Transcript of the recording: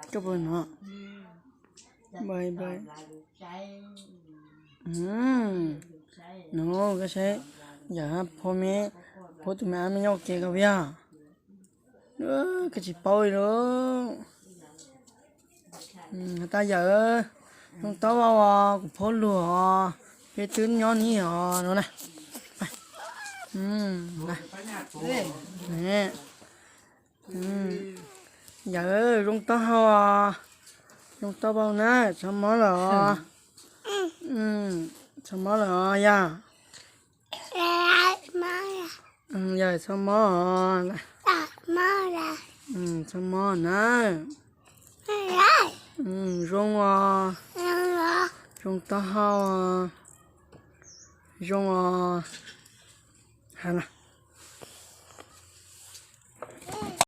Koj puas hnov? Npais npais. No koj saib, yawm phauj me, phauj tus me ab me nyob ua ke koj pom. Koj tsis paub li lauj. Has tas yawm, zoo taub hau os, kuv phauj luag os, peb twb nyob ni os no na. Yawm, zoo taub hau os, zoo taub hau na, txhob mob lawm os. Txhob mob lawm os yawm. Yawm txhob mob os. Txhob mob na. Zoo os. Zoo taub hau os. Zoo os. Ha na.